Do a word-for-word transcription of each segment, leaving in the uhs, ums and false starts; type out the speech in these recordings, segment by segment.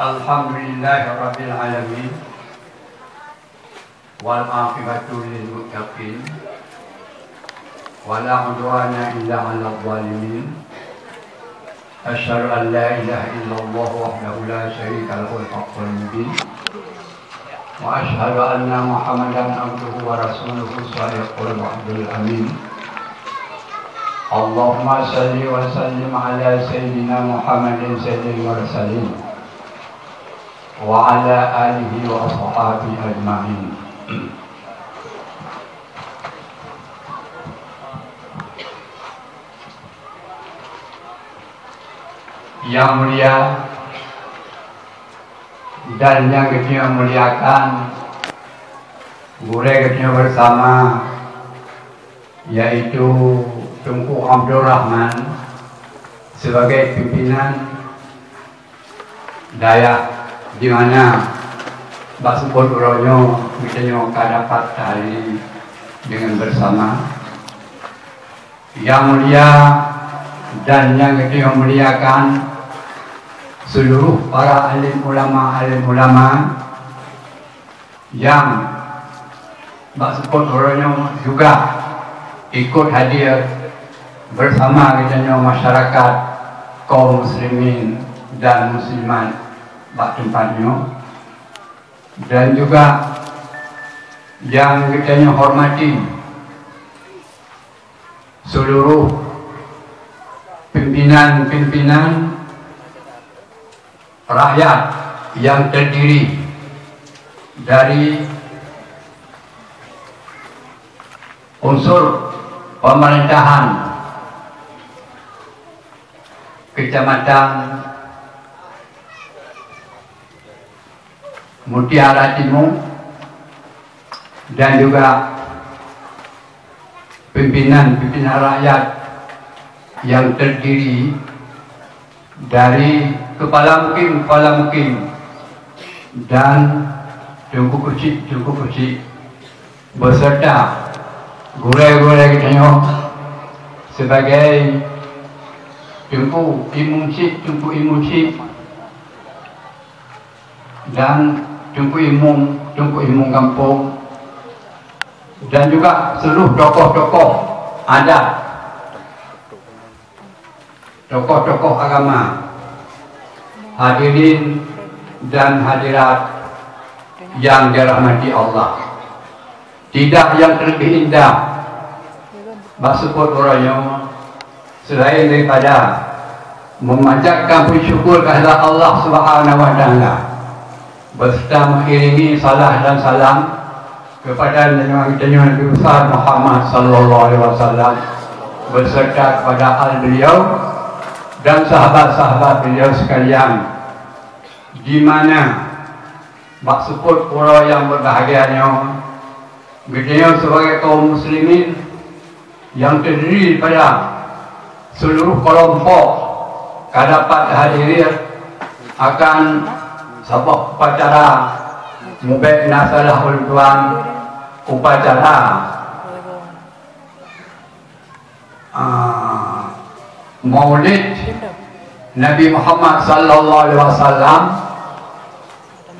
Alhamdulillahirabbil alamin. Wal aqibatu lil muttaqin. Wa la udwana illa 'alal zalimin. Asyhadu an la ilaha illallah wahdahu la syarika lahul haqqul mubin. Wa asyhadu anna Muhammadan abduhu wa rasuluhu shadiqul wa'dil amin. Allahumma shalli wa sallim ala sayyidina Muhammadin sayyidil mursalin wa ala alihi wa ashabihi ajma'in. Yang mulia dan yang geutanyoe muliakan, gurée geutanyoe bersama, yaitu Teungku Abdul Rahman sebagai pimpinan dayah, di mana bak seupôt uroe nyoe geutanyoe ka dapat tahadiri dengan bersama. Yang mulia dan yang geutanyoe muliakan seluruh para alim ulama, alim ulama yang bak seupôt uroe nyoe juga ikut hadir bersama geutanyoe masyarakat kaum muslimin dan muslimat bak teumpat nyoe, dan juga yang geutanyoe hormati seluruh pimpinan-pimpinan rakyat yang terdiri dari unsur pemerintahan Kecamatan Mutiara Timur dan juga pimpinan-pimpinan rakyat yang terdiri dari kepala mukim-kepala mukim dan teungku keuchik-teungku keuchik, beserta gurée-gurée geutanyoe sebagai teungku imum chik, teungku imum chik, dan teungku imum, teungku imum gampông, dan juga seluruh tokoh-tokoh adat, tokoh-tokoh agama, hadirin dan hadirat yang dirahmati Allah. Tidak yang terlebih indah bak seupôt uroe nyoe selain daripada memanjatkan puji syukur kehadrat Allah Subhanahu wa Taala, beserta mengiringi salah dan salam kepada Nabi, Nabi besar Muhammad sallallahu alaihi wasallam, beserta kepada al beliau dan sahabat-sahabat beliau sekalian, di mana bak seupôt uroe nyang berbahagia nyoe, geutanyoe sebagai kaum muslimin nyang terdiri daripada seluruh kelompok ka dapat hadir akan saboh upacara mubek na salah ulôn tuan, upacara, ah, Maulid Nabi Muhammad sallallahu alaihi wasallam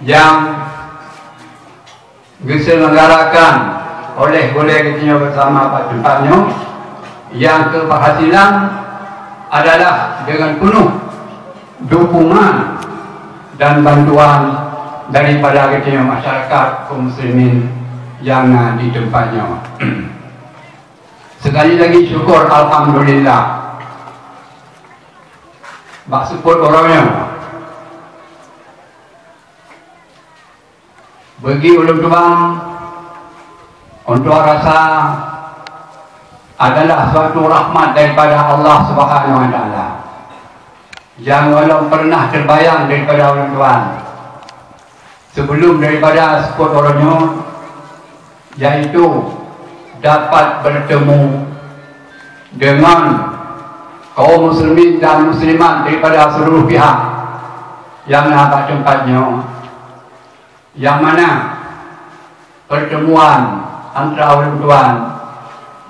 yang diselenggarakan oleh gurée geutanyoe bersama bak teumpat nyoe, yang keberhasilan adalah dengan penuh dukungan dan bantuan daripada geutanyoe masyarakat kaum muslimin yang na di teumpat nyoe. Sekali lagi syukur alhamdulillah. Bak seupôt uroe nyoe, bagi ulôn tuan, ulôn tuan rasa adalah suatu rahmat daripada Allah Subhanahu wa Taala nyang ulôn pernah terbayang daripada ulôn tuan sebelum daripada seupôt uroe nyoe, yaitu dapat bertemu dengan kaum muslimin dan muslimat daripada seluruh pihak yang na bak teumpat nyoe, yang mana pertemuan antara ulôn tuan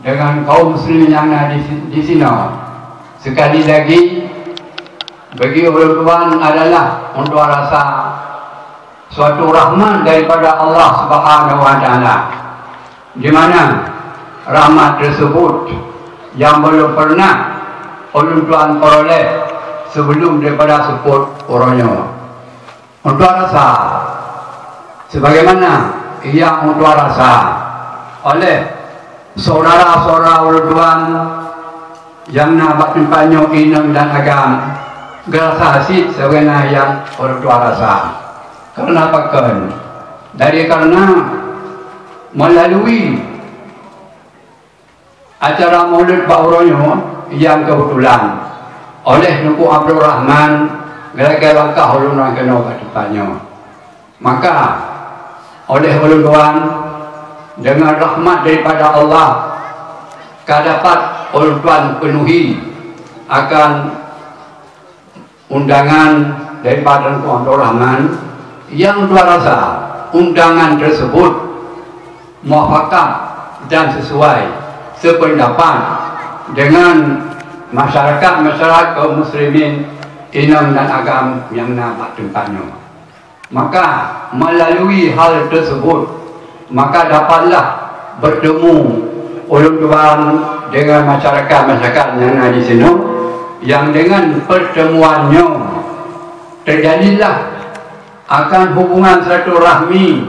dengan kaum muslimin nyang na di, di sinoe. Sekali lagi, bagi ulôn tuan adalah untuk rasa suatu rahmat daripada Allah Subhanahu wa Taala, di mana rahmat tersebut yang belum pernah ulôn tuan peroleh sebelum daripada seupôt uroe nyoe. Untuk rasa, sebagaimana yang untuk rasa oleh saudara-saudara ulôn tuan nyang na bak teumpat nyoe inong dan agam, geurasa cit sebagaimana nyang ulôn tuan rasa. Karena pakon? Dari karena melalui acara maulud bak uroe nyoe nyang keubeutulan oleh Teungku Abdul Rahman geulakée langkah ulôn nyang keunoe bak teumpat nyoe. Maka, oleh ulôn tuan, deungon rahmat daripada Allah, ka dapat ulôn tuan peunuhi akan undangan daripada Teungku Abdul Rahman, nyang tuan rasa undangan tersebut muafakat dan sesuai sependapat dengan masyarakat-masyarakat kaum muslimin inong dan agam nyang na bak teumpat nyoe. Maka, melalui hal tersebut, maka dapatlah bertemu ulôn tuan dengan masyarakat-masyarakat nyang na di sinoe, nyang dengan pertemuan nyoe terjadilah akan hubungan silaturahmi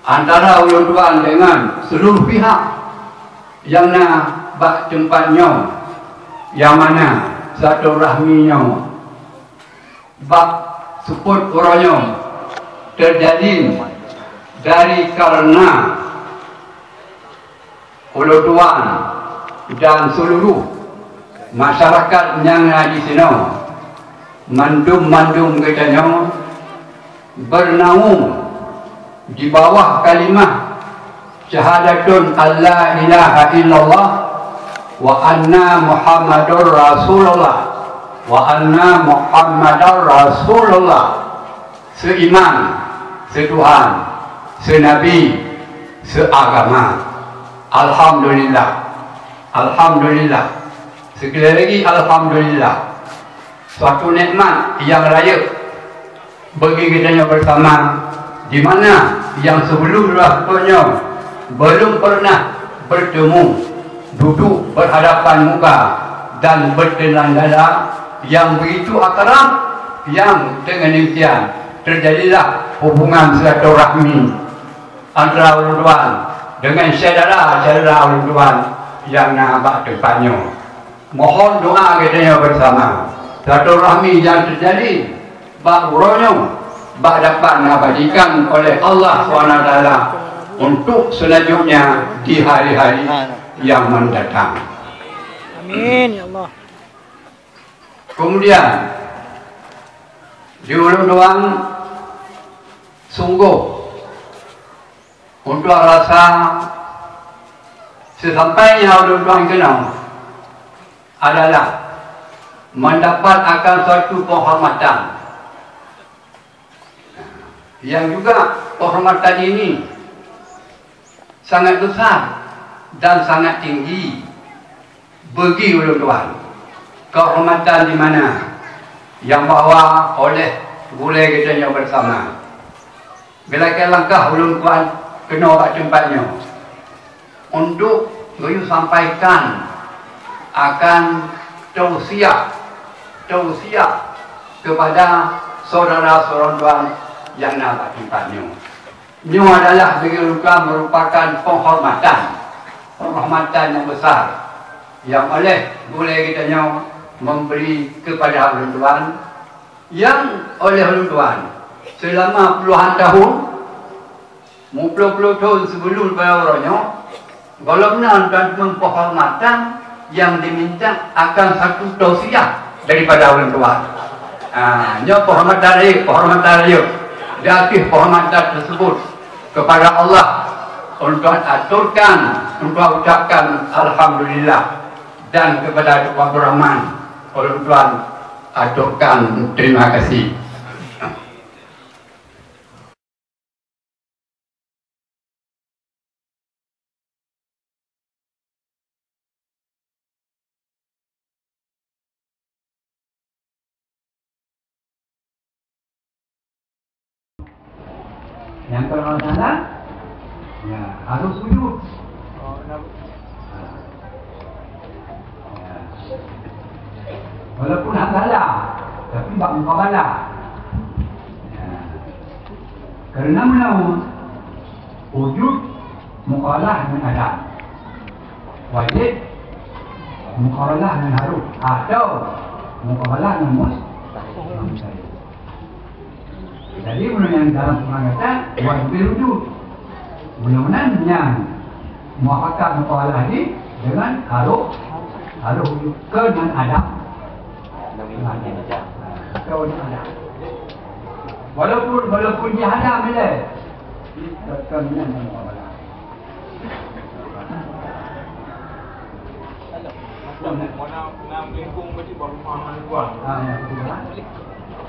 antara ulôn tuan dengan seluruh pihak nyang na bak teumpat nyoe, nyang mana silaturahmi nyoe bak seupôt uroe nyoe terjadi dari karena ulôn tuan dan seluruh masyarakat nyang na di sinoe, mandum-mandum geutanyoe bernaung di bawah kalimah syahadatun alla ilaha illallah wa anna Muhammadur Rasulullah, wa anna Muhammadar Rasulullah, seiman, setuhan, senabi, seagama. Alhamdulillah. Alhamdulillah. Sekali lagi, alhamdulillah. Suatu nikmat nyang rayeuk bagi geutanyoe bersama, di mana nyang sebelum daripada nyoe belum pernah bertemu, duduk berhadapan muka dan bertelan dada yang begitu akrab, yang dengan demikian terjadilah hubungan silaturahmi antara ulôn tuan dengan syedara-syedara ulôn tuan nyang na bak teumpat nyoe. Mohon doa geutanyoe bersama. Silaturahmi nyang terjadi bak uroe nyoe, bak dapat diabadikan oleh Allah Subhanahu wa Taala untuk selanjutnya di hari-hari yang mendatang. Amin, ya Allah. Kemudian, di ulôn tuan sungguh untuk rasa sesampainya ulôn tuan keunoe adalah mendapat akan suatu penghormatan yang juga penghormatan ini sangat besar dan sangat tinggi bagi ulôn tuan. Kehormatan di mana yang bahwa oleh gurée geutanyoe bersama. Geulakée langkah ulôn tuan keunoe bak teumpat nyoe untuk geuyue sampaikan akan tausiah, tausiah kepada saudara-saudara tuan nyang na bak teumpat nyoe. Nyoe adalah bagi ulôn tuan merupakan penghormatan, penghormatan yang besar yang oleh gurée geutanyoe memberi kepada ulôn tuan, yang oleh ulôn tuan selama puluhan tahun, muploh-ploh thon sebelum daripada uroe nyoe, gohlom nan dan penghormatan yang diminta akan satu tausiah daripada ulôn tuan. Ha, nyoe penghormatan rayeuk, penghormatan rayeuk. Di ateueh penghormatan tersebut kepada Allah, ulôn tuan aturkan, ulôn tuan ucapkan alhamdulillah, dan kepada Teungku Abdul Rahman, ulôn tuan aturkan terima kasih. Nyang keu Allah Taala, ya, harus wujud. Ya. Walaupun hak salah, tapi bak mukabalah. Ya. Karena meunan, wujud mukabalah ngon adam. Wajib mukabalah ngon harus atau mukabalah ngon mus-, mustahil. Jadi, meunyoe nyang dalam peumangan gata, wajib wujud. Meunyoe meunan nyang muafakat mukabalah jih dengan harus, harus wujud keu ngon adam. Keu ngon adam. Walaupun, walaupun jih adam ilée, tetap nyan mukabalah.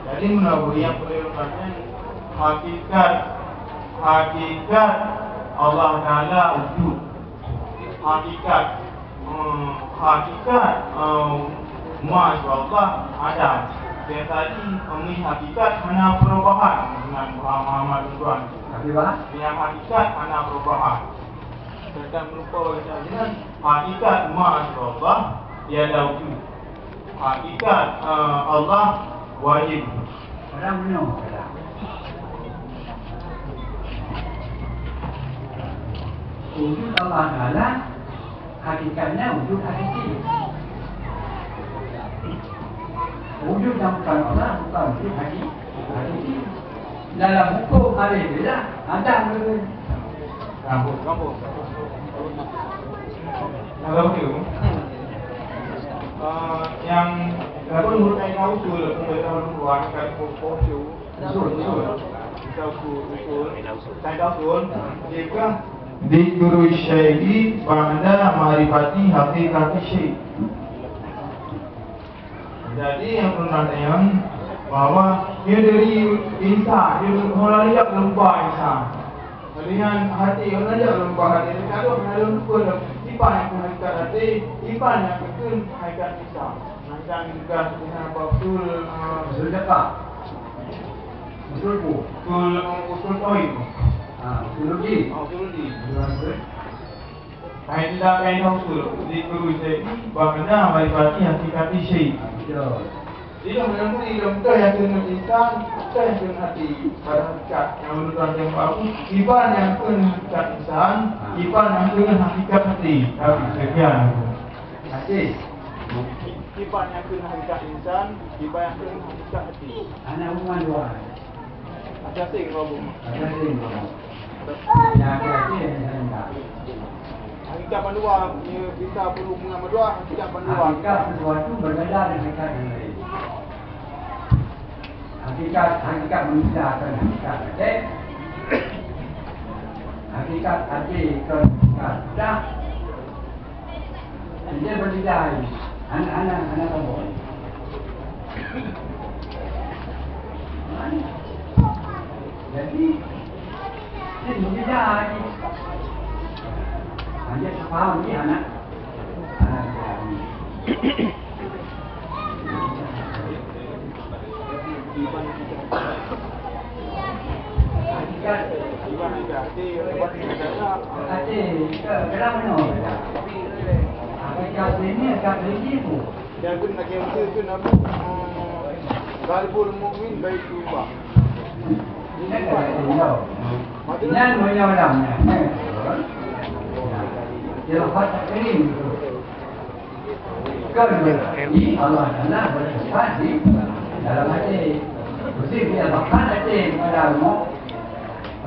Jadi, meunurot yang perlu katanya, hakikat, hakikat Allah Taala wujud. Hakikat, eh, hakikat, eh, ma siwa Allah adam. Jadi, kami hakikat hana perubahan dengan pemahaman tuan. Tapi, Pak? Yang hakikat hana perubahan. Sedang merupa bagi hakikat ma siwa Allah tiada wujud. Hakikat, eh, Allah wajib. Padahal meunyoe, wujud Allah Taala hakikatnya wujud hakiki. Wujud yang bukan Allah bukan wujud hakiki. Hakiki. Dalam hukum ada beda, ada beda. Kampung, kampung. Kalau tu, eh, yang, kalau menurut saya tahu tu, kalau menurut orang kan, usul, usul. Kita usul, usul. Saya tahu tu, dia kan, dzikru syai'i ba'da ma'rifati haqiqati syai'. Jadi, nyang peureunah nyan bahwa nyoe dari insan, nyoe hana jak lumpa insan. Dengan hati, hana jak lumpa hati. Kalau hana lumpa sifat nyang keuhai hakikat hati, sifat nyang keukeuen hakikat insan. Sedangkan juga dengan apa usul, ah, usul fiqah. Usul ku. Usul, ah, usul tauhid. Ah, usul logik. Ah, usul logik. Usul logik. Kaidah, kaidah usul, dzikru syai'i ba'da ma'rifati haqiqati syai'. Betul. Jadi, dalam ilmu tu, ilmu tu yang kena insan, tu yang kena hati. Pada hakikat yang menurut yang baru, iban yang kena hakikat insan, iban yang kena hakikat hati. Tapi sekian. Hati. Iban yang kena hakikat insan, iban yang kena hakikat hati. Anak rumah dua. Ada sing ngomong. Ada sing ngomong. Hakikat bandua, ya, kita perlu mengamalkan hakikat bandua. Hakikat sesuatu berbeda dengan hakikat yang lain. Hakikat, hakikat manusia akan hakikat Aceh. Hakikat Aceh akan hakikat dah. Dia berbeda. Anak-anak, anak kampung. Jadi, dia berbeda lagi. Hanya faham ni anak. Anak dia ni. Hakikat. Hakikat. Kenapa no? Hakikat ini, hakikat ini tu. Yang tu nak yang tu, tu nama, ah, Qalbul Mukmin Baitullah. Nyan meunyoe lam nyan. Dia lepas takrim tu. Kan berarti Allah Taala bertempat di dalam hati. Mesti dia lepas hati pada rumah,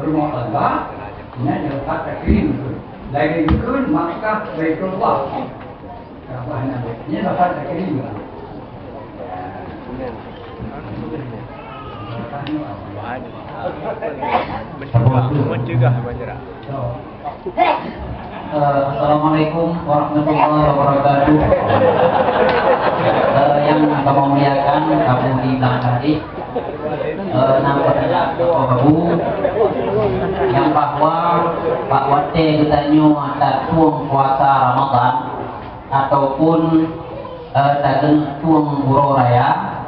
rumah Allah. Nyan dia lepas takrim tu. Lagi rukun Makkah Baitullah. Kaabah Nabi. Ini lafaz takrim. Mencegah, mencegah. Eh, Assalamualaikum warahmatullahi wabarakatuh. Eh, yang kami muliakan, Abu di belakang tadi. Eh, nama saya Abu, yang bahwa bak watèe geutanyoe tatueng puasa Ramadan ataupun, eh, tatueng uroe raya,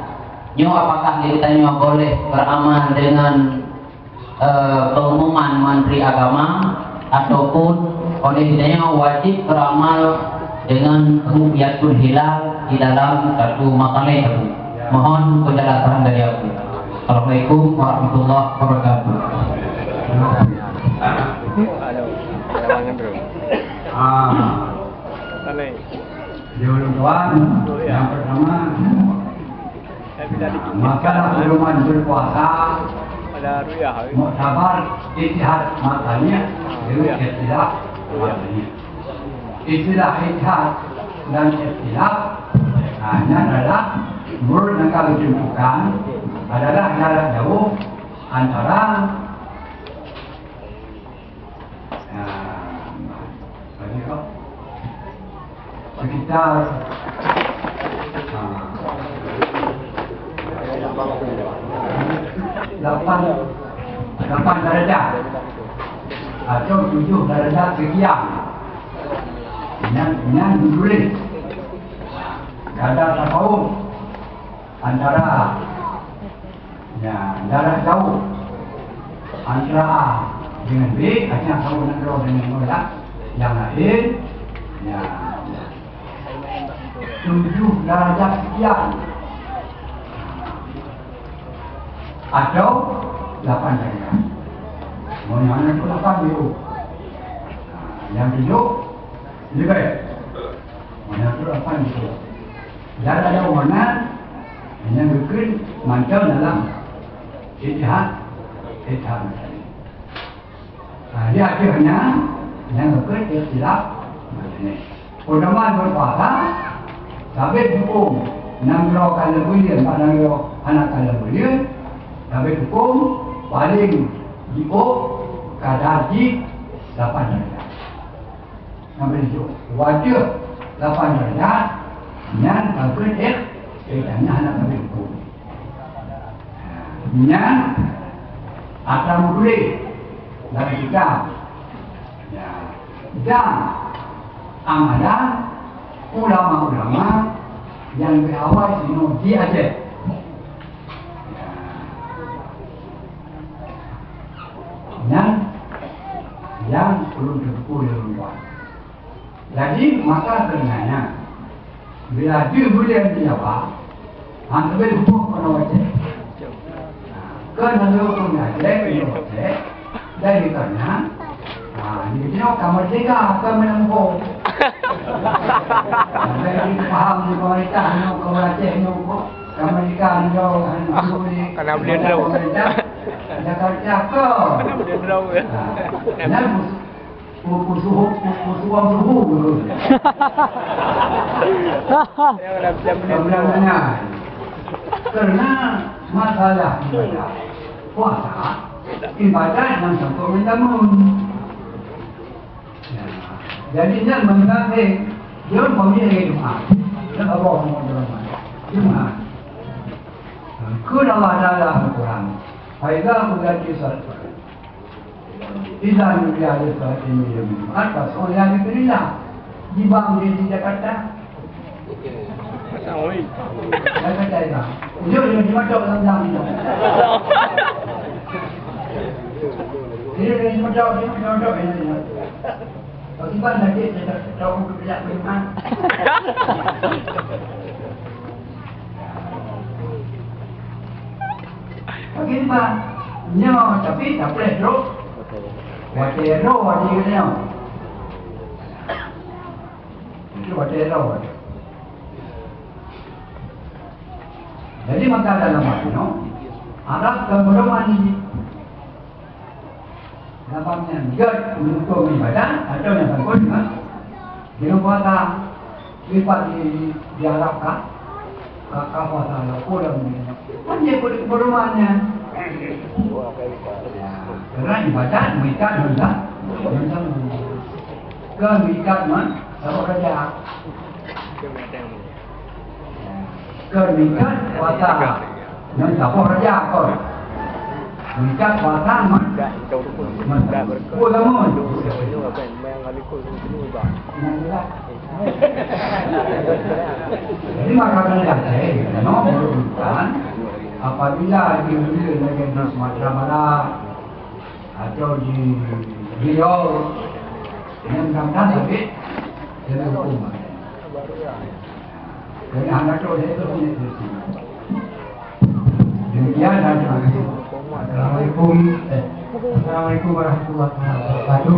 nyoe apakah geutanyoe boleh beramal dengan Eh, pengumuman Menteri Agama ataupun oleh nyoe wajib beramal dengan ru'yatul hilal di dalam satu masalah itu. Mohon penjelasan dari aku. Assalamualaikum warahmatullahi wabarakatuh. Ah. Assalamualaikum. Di ulôn tuan, nyang pertama, masalah pedoman berpuasa, muktabar ijtihad maksudnya dengan ikhtilaf maksudnya. Istilah ijtihad dan ikhtilaf hanya adalah menurut yang kami tentukan adalah jarak jauh antara, nah, bagi kau, sekitar, ah, lapan, lapan darajat atau tujuh darajat sekian. Nyan, nyan ditulis. Kadar tafaum antara, ya, jarak jauh antara A dengan B, hanya tahu nanggroe dengan nanggroe nyang laén, ya, tujuh darajat sekian atau lapan darajat. Mau yang mana tu lapan dulu. Yang tujuh lebih. Mana tu lapan dulu. Jarak jauh mana? Hanya mungkin macam dalam ijtihad, ijtihad masalah. Ha, di akhirnya, nyang geukheun ikhtilaf masalah. Pedoman berpuasa, sabe hukum nanggroe ka lheueh buleuen, bak nanggroe hana ka lheueh buleuen, sabe hukum paling jiôh kadar jih lapan darajat. Sampai tujuh. Watèe lapan darajat, nyan ka keuneuk éh, eh, nyan hana sabe hukum. Nyan atra meutuléh dalam kitab. Ya. Dan amalan ulama-ulama nyang beuawai sinoe di Aceh. Ya. Nyan nyang ulôn teupeue lé ulôn tuan. Jadi, maka sebenarnya, bila di buleuen di Jawa, han leubeh luput keunoe Aceh. Keunoe luput Aceh, keunoe Aceh, dari karena, ha, di sinoe ka merdeka, ka meunang ho. Jadi, paham di pemerintah nyoe, ka Aceh nyoe, ka merdeka nyoe, ha, karena beliau tahu. Pemerintah Jakarta ke? Karena beliau tahu, ya. Ha, dan Pu-, pu-, suhu, pu-, pu-, suhu, suhu. Kemudian, karena masalah ibadah puasa, ibadat nyang sangkot ngon jameun. Ya. Jadi, nyan meunan, eh, jeuet peumiet lagèe Jumat. Nyan Allah Subhanahu wa Taala. Jumat. Kheun Allah Taala dalam Al-Quran, "Fa idza qudiyatish shalah." Idza nudiya lis-shalati min yaumil jumu'ah fas'au ila dzikrillah. Di bank di, di Jakarta. Jakarta, di bank. Jom, jom, di Matok dalam jam ni. Jom, jom, di Matok, di Matok, di Matok, di Matok. Bagi bank lagi, saya tak tahu untuk pihak beriman. Bagaimana? Nyoe, tapi tapreh trok. Watèe droe watèe nyoe. Itu watèe droe. Jadi, maka dalam waktu nyoe, Arab ke pedoman ini. Nampak nyan gèt meunurot ibadat atau nyang sangkot ngon buleuen puasa. Lipat di, di, diharapkan ka, ka puasa lom, peue lom nyan. Kan jeuet keu, keu pedoman nyan. Ya, karena ibadat meuikat ngon sa-, ngon sangkot. Kon meuikat ngon saboh raja. Kon meuikat puasa ngon saboh raja kon. Meuikat puasa ngon, ngon saboh. Oh, lama. Jadi, maka kena jaga, no, bukan. Apabila dia, dia lagi di Sumatera Barat, Atau di Riau, yang mudah-mudahan sakit, kena hukum. Kena anak tu, dia tu punya kursi. Demikian dan terima kasih. Assalamualaikum. Eh, Assalamualaikum warahmatullahi wabarakatuh.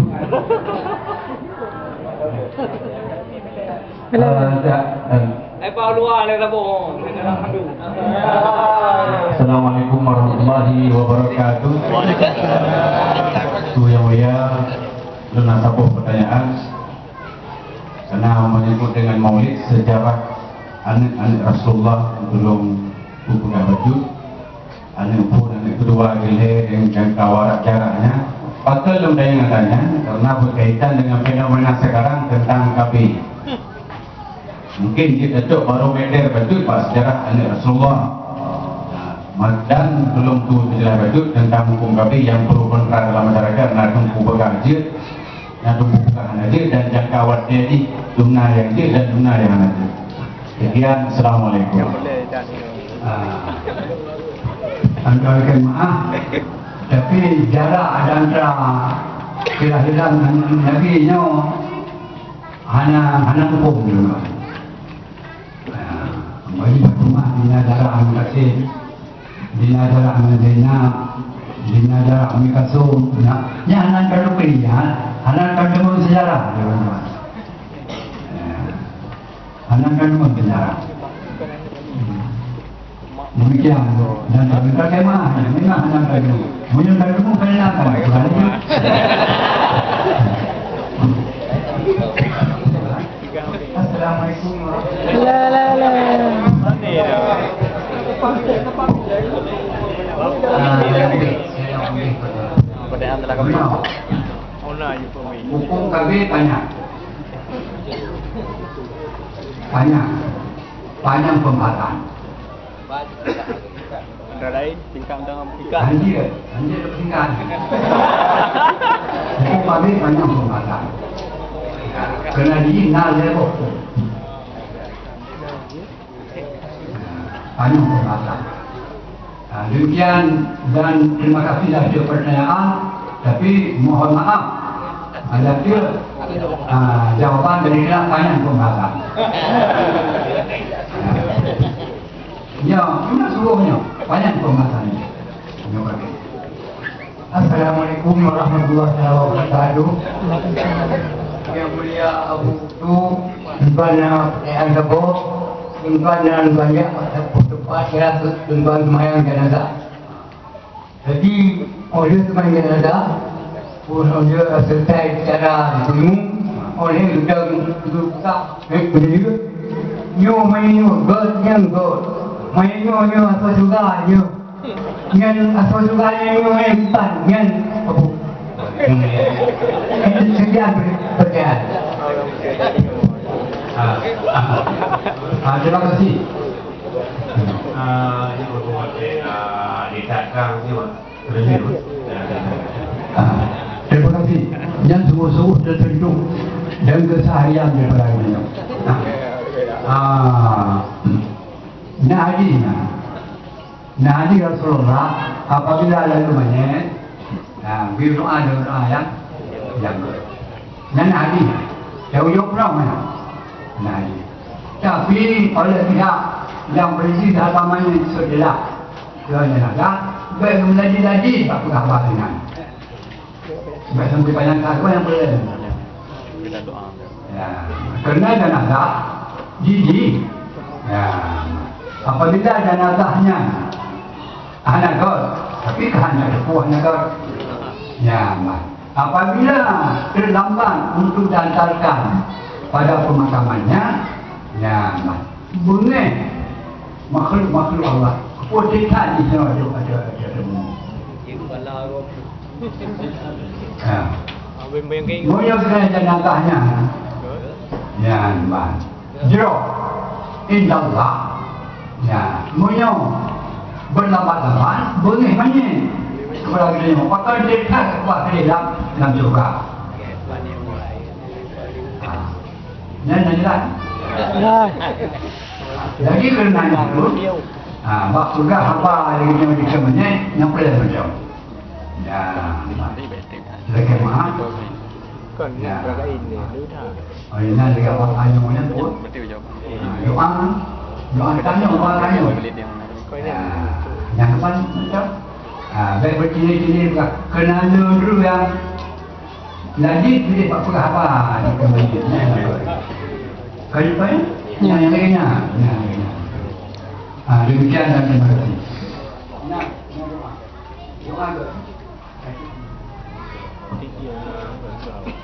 Eh, tak, eh. Assalamualaikum warahmatullahi wabarakatuh. Tu yang mulia, lôn na saboh pertanyaan. Karena menyangkut dengan maulid, sejarah aneuk-aneuk Rasulullah ulôn peugah bacut. Aneuk phon, aneuk keudua, keulhèe, dan jangka warak jaraknya. Pakon lôn tanya-tanya, karena berkaitan dengan fenomena sekarang tentang K B. Mungkin jeuet tacok barometer bacut bak sejarah aneuk Rasulullah. Dan belum tu sejarah bacut tentang hukum K B yang pro kontra dalam masyarakat, na teungku peugah jeuet, na teungku peugah hana jeuet, dan jangka watèe jih dum na nyang jeuet dan dum na nyang hana jeuet. Sekian, assalamualaikum. Ah, antara maaf, tapi jarak antara kelahiran Nabi nyoe hana, hana hukum juga. Ah, bagi berumah di negara Amerika Dina jarak ngon Zainab, dina jarak Ummi Kalsum, nah, nyan hana ka lupie, ha? Hana ka deungon sejarah, teman-teman. Ya. Hana ka deungon sejarah. Hmm. Demikian, dan pemerintah kemah, memang hana ka deungon. Meunyoe ka deungon, ka hana ka deungon. Assalamualaikum warahmatullahi wabarakatuh. La, la, la. Hukum K B panjang. Panjang. Panjang pembahasan. Antara lain, tingkat undang-undang peringkat. Anjir, anjir peringkat. Hukum K B panjang pembahasan. Kena di nal level. Panjang pembahasan. Ah, demikian dan terima kasih dah ada pertanyaan, tapi mohon maaf, ada tu, ah, jawaban dari kena panjang pembahasan. Ya, cuma suruhnya panjang pembahasan ni. Terima kasih. Assalamualaikum warahmatullahi wabarakatuh. Yang mulia Abu Tu, tuan-tuan, eh, Abu, tuan-tuan dan banyak tempat ya, tuan-tuan semayang jenazah. Jadi, oleh semayang jenazah, pun oleh selesai secara ilmu, oleh sudah buka, eh, bendera. Nyoe main nyoe, gol nyang gol. Main nyoe, nyoe apa juga nyoe. Nyan asal juga nyan, nyan, nyan, nyan. Apa? Sekian pertanyaan. Ah, ah. Ah, terima kasih. Ah, ini buat, eh, ah, di Takang ni, Mak. Ah, terima kasih. Nyan sungguh-sungguh tersentuh dan keseharian daripada ini. Ah, nah, ini, nah. Nah, di Rasulullah, apabila lalu manyét, nah, beri doa, doa yang, yang, nyan hadis. Jauh-jauh pulang mana? Nah, hadis. Tapi oleh pihak yang berisi data manyét sebelah, kerana dah, baik meladi-ladi tak pernah bahas dengan. Sebab sampai banyak kali yang boleh. Ya, kerana jenazah, jiji. Ya, apabila jenazahnya hana gol, tapi ka hana teupeu hana gol. Ya, apabila terlambat untuk diantarkan pada pemakamannya, ya, beungéh makhluk-makhluk Allah. Peue that jih nyoe ada, ada, ada temu. Ha. Meunyoe keunan jenazah nyan, nyan ban jroh indallah. Nyan, meunyoe beulambat-lambat, beungéh manyét. Keubah geutanyoe, pakon that keubah keudéh lam, lam syeuruga. Ha. Nyan na jeulaih. Jadi, keureuna nyan, ha, bak peugah haba lagèe nyoe di keumeunyan, nyang peuleueh macam. Ya, silakan maaf. Kon, ya. Beragam ini, lu dah. Oh, ini lagi apa tanya mana pun? Ah, doa, doa tanya, doa tanya. Kau ini. Ya, yang depan macam. Ah, baik berkini-kini juga. Kena dulu yang lanjut boleh buat pelah apa ni kembali. Kau lupa ya? Yang, yang lainnya. Yang lainnya. Ah, demikian dan terima kasih. Nah, doa. Doa tu.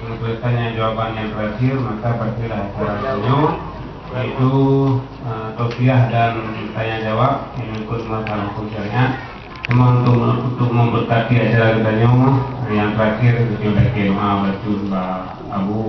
Untuk tanya jawaban yang terakhir, maka berakhirlah acara nyoe, yaitu, eh, tausiah dan tanya jawab yang ikut masalah hukum syariat. Cuma untuk, untuk memberkati acara kita nyoe, yang terakhir, kita baca doa batu bak Abu.